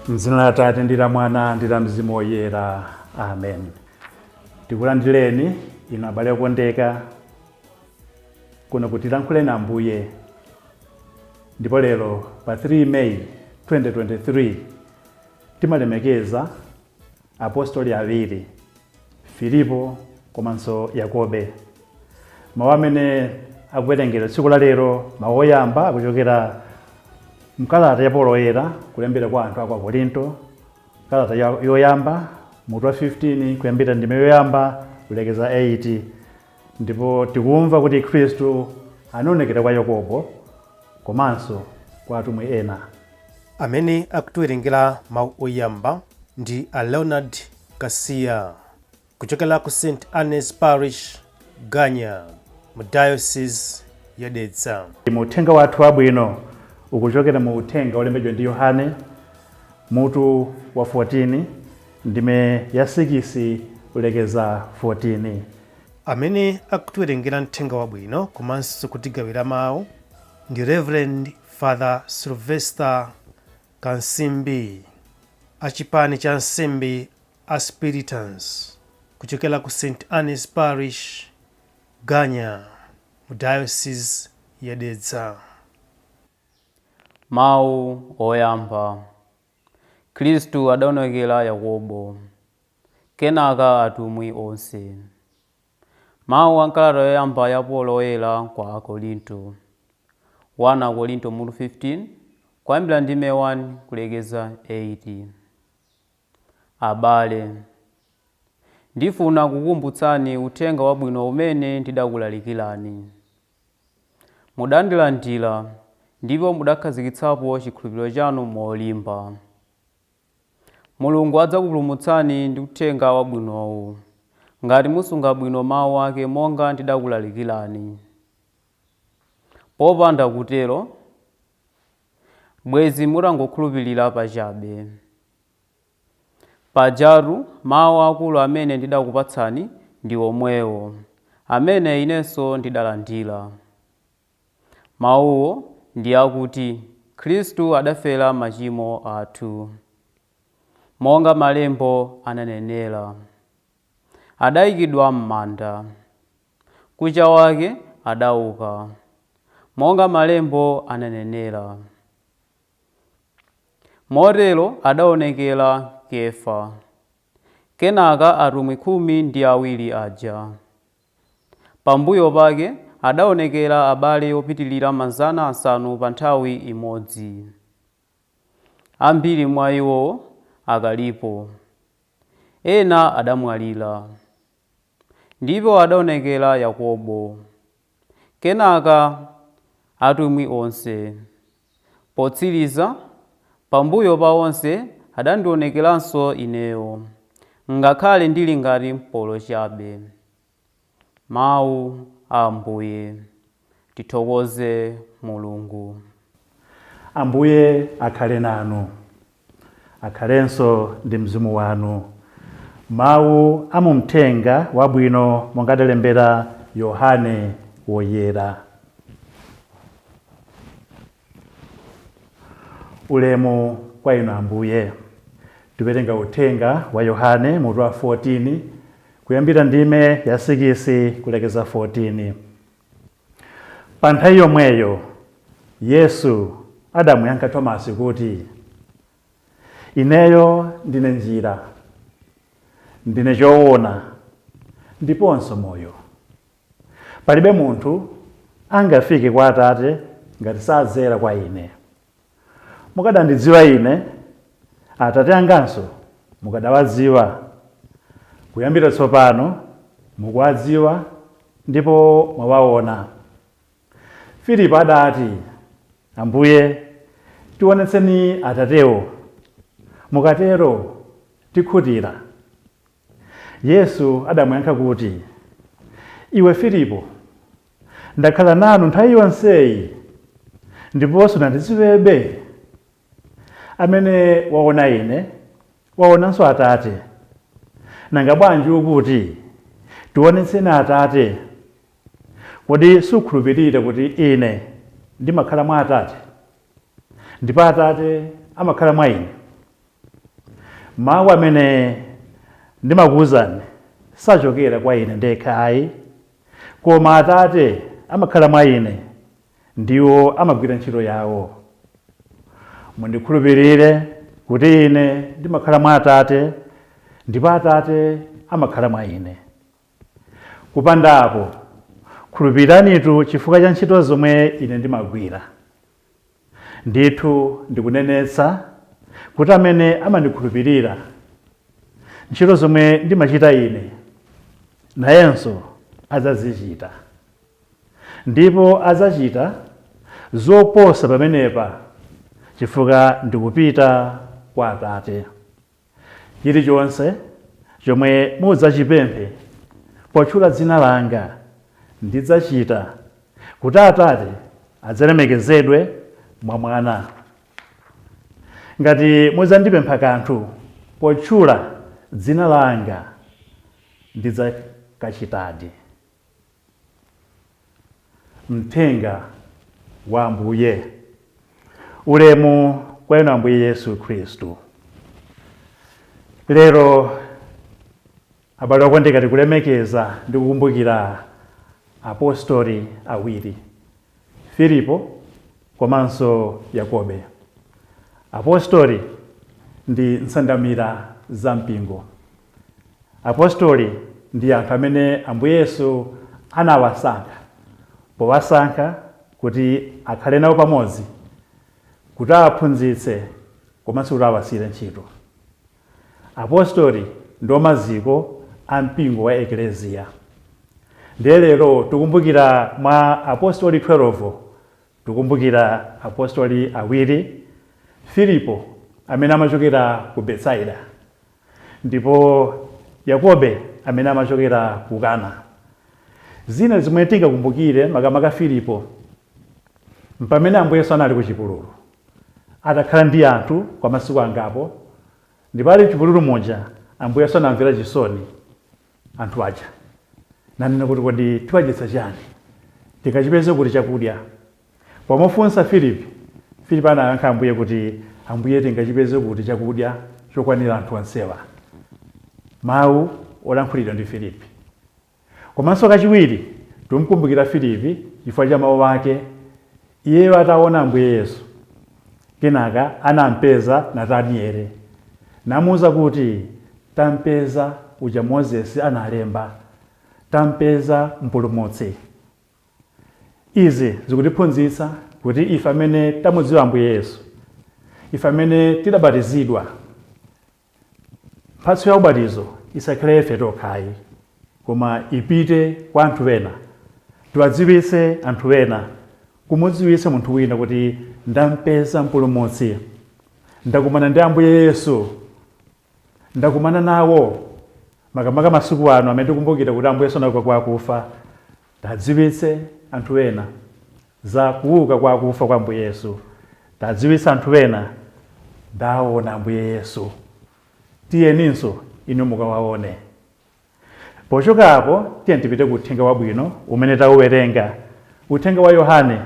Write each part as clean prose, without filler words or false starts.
Mdzina la Atate ndi la Mwana ndi la Mzimu Woyera, amen. Tikulandireni inu abale okondeka kuno kuti Tilankhuleni Ambuye. Ndipo lero pa 3 May 2023 timalemekeza apostoli awiri, Filipo komanso Yakobe. Mawu amene akuwerengedwa tsiku la lero, mawu oyamba akuchokera mkalata ya Paulo Woyera kulembera kwa anthu a ku Korinto, kalata yoyamba mutu wa 15 kuyambira ndime yoyamba kulekeza 8. Ndipo tikumva kuti Khristu anaonekera kwa Yakobo komanso kwa atumwi ena. Amene akutiwerengera mawu oyamba ndi a Leonard Kasiya kuchokera ku St Anne's Parish, Ganya, mu Diocese ya Dedza. Mu uthenga wathu wabwino ukuchokera mu uthenga wolembedwa ndi Yohane mutu wa 14 ndime ya 6 kulekeza 14. Amene akutiwerengera mthenga wabwino komanso kutigawira mawu ndi Reverend Father Sylvester Kansimbi a chipani cha ansembe a Spiritans kuchokera ku St Anne's Parish, Ganya, mu Diocese ya Dedza. Mawu oyamba. Khristu adaonekera Yakobo, kenaka atumwi onse. Mawu a m'kalata yoyamba ya Paulo Woyera kwa Akorinto. 1 Akorinto mutu 15, kuyambira ndime 1 kulekeza 8. Abale, ndifuna kukukumbutsani uthenga wabwino umene ndidakulalikirani. Mudandilandira ndipo mudakhazikitsapo chikhulupiriro chanu molimba. Mulungu adzakupulumutsani ndi uthenga wabwinowu, ngati musunga bwino mau ake monga ndidakulalikirani. Popanda kutero, bwenzi mutangokhulupirira pachabe. Pajatu mau akulu amene ndidakupatsani ndi omwewo amene inenso ndidalandira. Mawuwo ndi akuti Khristu adafera machimo athu, monga Malembo ananenera. Adaikidwa m'manda. Kucha wake adauka, monga Malembo ananenera. Motero adaonekera Kefa, kenaka atumwi 12 aja. Pambuyo pake adaonekera abale opitirira 500 pa nthawi imodzi. Ambiri mwa iwowo akalipo, ena adamwalira. Ndipo adaonekera Yakobo, kenaka atumwi onse. Potsiriza, pambuyo pa onse, adandionekeranso ineyo, ngakhale ndili ngati mpolo chabe. Mawu a Ambuye. Tithokoze Mulungu. Ambuye akhale nanu. Akhalenso ndi mzimu wanu. Mawu a mu Mthenga Wabwino monga adalembera Yohane Woyera. Ulemu kwa inu Ambuye. Tiwerenga Uthenga wa Yohane mutu wa 14 kuyambira ndime ya 6 kulekeza 14. Pa nthawi yomweyo Yesu adamuyankha Tomasi kuti, Ineyo ndine njira, ndine choona, ndiponso moyo. Palibe munthu angafike kwa Atate ngati sadzera kwa Ine. Mukadandidziwa Ine, Atate anganso mukadawadziwa. Kuyambira tsopano mukuwadziwa ndipo mwawaona. Filipo adati, Ambuye, tionetseni Atatewo. Mukatero tikhutira. Yesu adamuyankha kuti, Iwe Filipo, ndakhala nanu nthawi yonseyi ndipo sunandidziwebe? Amene waona ine waonanso Atate. Nanga bwanji ukuti, Tionetseni Atate? Kodi sukhulupirira kuti ine ndimakhala mwa Atate, ndipo Atate amakhala mwa ine? Mawu amene ndimakuwuzani sachokera kwa ine ndekha ayi, koma Atate amakhala mwa ine, ndiwo amagwira ntchito yawo. Mundikhulupirire kuti ine ndimakhala mwa Atate, ndipo Atate amakhala mwa ine. Kupanda apo, khulupiriranitu chifukwa cha ntchito zomwe ine ndimagwira. Ndithu ndikunenetsa kuti amene amandikhulupirira, ntchito zomwe ndimachita ine, nayenso adzazichita. Ndipo adzachita zoposa pamenepa, chifukwa ndikupita kwa Atate. Chilichonse chomwe mudzachipemphe potchula dzina langa, ndidzachita, kuti Atate adzalemekezedwe mwa Mwana. Ngati mudzandipempha kanthu potchula dzina langa, ndidzakachitadi. Mthenga wa Ambuye. Ulemu kwa inu Ambuye Yesu Khristu. Lero abale okondeka tikulemekeza ndi kukumbukira apostoli awiri, Filipo komanso Yakobe. Apostoli ndi nsanamira za mpingo. Apostoli ndi anthu amene Ambuye Yesu anawasankha, powasankha kuti akhale nawo pamodzi, kuti awaphunzitse komanso kuti awasiyire ntchito. Apostoli ndiwo maziko a mpingo wa Eklesia. Ndiye lero tikumbukira mwa apostoli 12, tikumbukira apostoli awiri, Filipo amene amachokera ku Betsaida ndipo Yakobe amene amachokera ku Kana. Zina zimene tingakumbukire makamaka Filipo, mpamene Ambuye Yesu anali ku chipululu atakhala ndi anthu kwa masiku angapo, ndipo ali m'chipululu muja Ambuye Yesu anamvera chisoni anthu aja nanena kuti, kodi tiwadyetsa chani? Tingachipeze kuti chakudya? Pomufunsa Filipi, Filipi anayankha Ambuye kuti, Ambuye, tingachipeze kuti chakudya chokwanira anthu onsewa? Mawu olankhulidwa ndi Filipi. Komanso kachiwiri tikumkumbukira Filipi chifukwa cha mawu ake iyeyo ataona Ambuye Yesu. Kenaka anampeza Nataniele, namuuza kuti, Tampeza uja Mozesi analemba, tampeza Mpulumutsi. Izi zikutiphunzitsa kuti ife amene tamudziwa Ambuye Yesu, ife amene tidabatizidwa, mphatso ya ubatizo isakhale ife tokhayi, koma ipite kwa anthu ena. Tiwadziwitse anthu ena, kumudziwitsa munthu wina kuti ndampeza Mpulumutsi, ndakumana ndi Ambuye Yesu, ndakumana nawo. Makamaka masiku ano amene tikumbukira kuti Ambuye Yesu anauka kwa akufa, tadziwitse anthu ena za kuuka kwa akufa kwa Ambuye Yesu. Tadziwitse anthu ena, ndaona Ambuye Yesu, tiyeninso inu mukawaone. Pochoka apo tiyeni tipite ku uthenga wabwino umene tauwerenga, uthenga wa Yohane.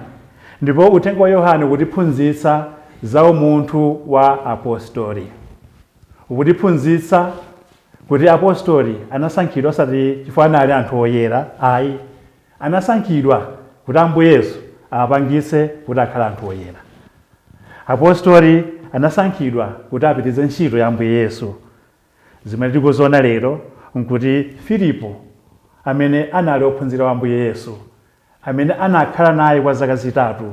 Ndipo uthenga wa Yohane ukutiphunzitsa za umunthu wa apostoli. Ukutiphunzitsa kuti apostoli anasankhidwa osati chifukwa anali anthu oyera ayi, anasankhidwa kuti Ambuye Yesu awapangitse kuti akhale anthu oyera. Apostoli anasankhidwa kuti apitirize ntchito ya Ambuye Yesu. Zimene tikuziona lero nkuti Filipo amene anali ophunzira wa Ambuye Yesu, amene anakhala naye kwa zaka zitatu,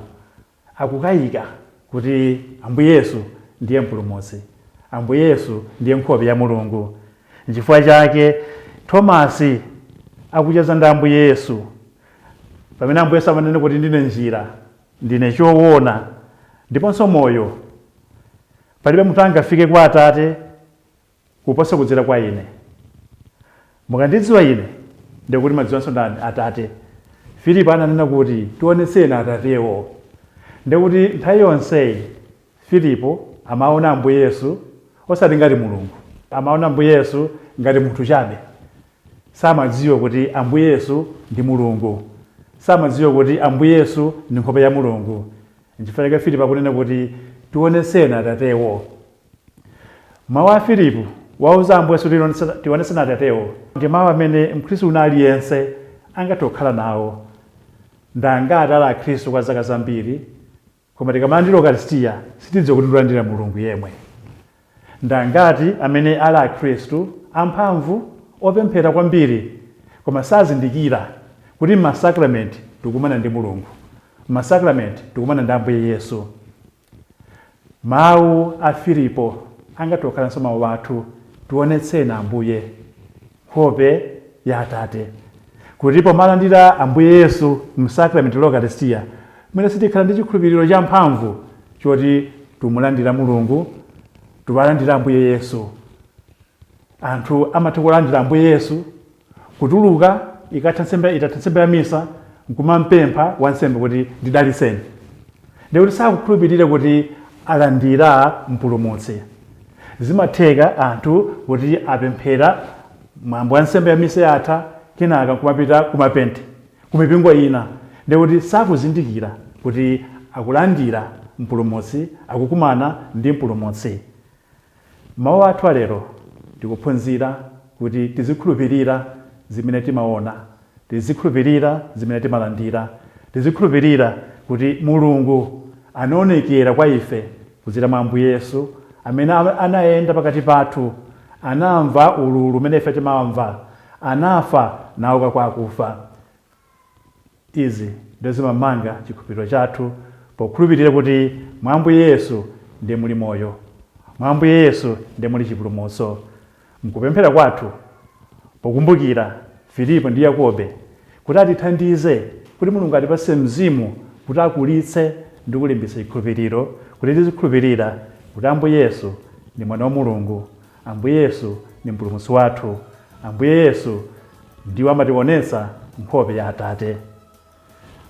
akukayika kuti Ambuye Yesu ndiye Mpulumutsi, Ambuye Yesu ndiye nkhope ya Mulungu. Nchifukwa chake Thomasi akucheza ndi Ambuye Yesu pamene Ambuye Yesu amanena kuti ndine njira, ndine choona ndiponso moyo. Palibe munthu angafike kwa Atate kuposa kudzera kwa ine. Mukandidziwa ine, ndikuti mwadziwanso ndani? Atate. Filipo ananena kuti, tionetseni Atatewo. Ndikuti nthawi yonseyi Filipo amaona Ambuye Yesu osati ngati Mulungu, amaona Ambuye Yesu ngati munthu chabe. Samadziwa kuti Ambuye Yesu ndi Mulungu, samadziwa kuti Ambuye Yesu ndi nkhope ya Mulungu. Nchifukwa chake Filipo akunena kuti, tionetseni Atatewo. Mawu a Filipo wauza Ambuye Yesu tionetseni Atatewo ndi mawu amene mkhristu wina aliyense angathe kukhala nawo. Ndangati ali akhristu kwa zaka zambiri, koma tikamalandira Ukaristiya sitidziwa kuti tikulandira Mulungu yemwe. Ndangati amene ali akhristu amphamvu, opemphera kwambiri, koma sazindikira kuti m'masakramenti tikukumana ndi Mulungu, m'masakramenti tikukumana ndi Ambuye Yesu. Mawu a Filipo angathe kukhalanso mawu athu, tionetseni Ambuye, nkhope ya Atate. Kuti pomalandira Ambuye Yesu m'sakramenti la Ukaristiya, mwina sitikhala ndi chikhulupiriro cha mphamvu choti tumulandira Mulungu, tiwalandira Ambuye Yesu. Anthu amatha kulandira Ambuye Yesu, kutuluka ikatha nsembe, itatha nsembe ya misa, nkumampempha wansembe kuti ndidalitseni. Ndikuti sakukhulupirira kuti alandira mpulumutsi. Zimatheka anthu kuti apemphera mwambo wa nsembe ya misa yatha, kenaka nkumapita kumapente, kumipingo ina, ndikuti sakuzindikira kuti akulandira mpulumutsi, akukumana ndi mpulumutsi. Mawu athu alero tikuphunzira kuti tizikhulupirira zimene timaona, tizikhulupirira zimene timalandira, tizikhulupirira kuti Mulungu anaonekera kwa ife kudzera mwa Ambuye Yesu amene anayenda pakati pathu, anamva ululu umene ife timamva, anafa nauka kwa akufa. Izi ndizo zimamanga chikhulupiriro chathu pokhulupirira kuti mwa Ambuye Yesu ndiye muli moyo, mwa Ambuye Yesu ndiye muli chipulumutso. Mkupemphera kwathu pokumbukira Filipo ndi Yakobe kuti atithandize kuti Mulungu atipatse mzimu kuti akulitse ndi kulimbitsa chikhulupiriro, kuti tizikhulupirira kuti Ambuye Yesu ndi Mwana wa Mulungu, Ambuye Yesu ndi Mpulumutsi wathu, Ambuye Yesu ndiwo amationetsa nkhope ya Atate.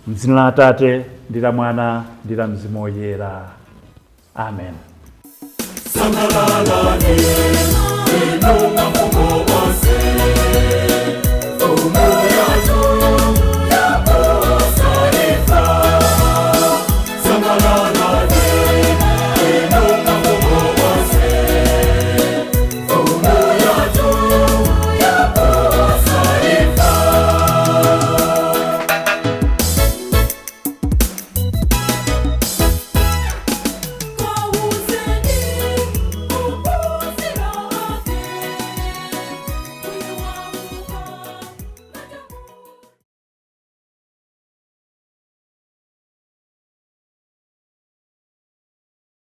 M'dzina la Atate ndi la Mwana ndi la Mzimu Woyera. Amen. Sangalalani, inu.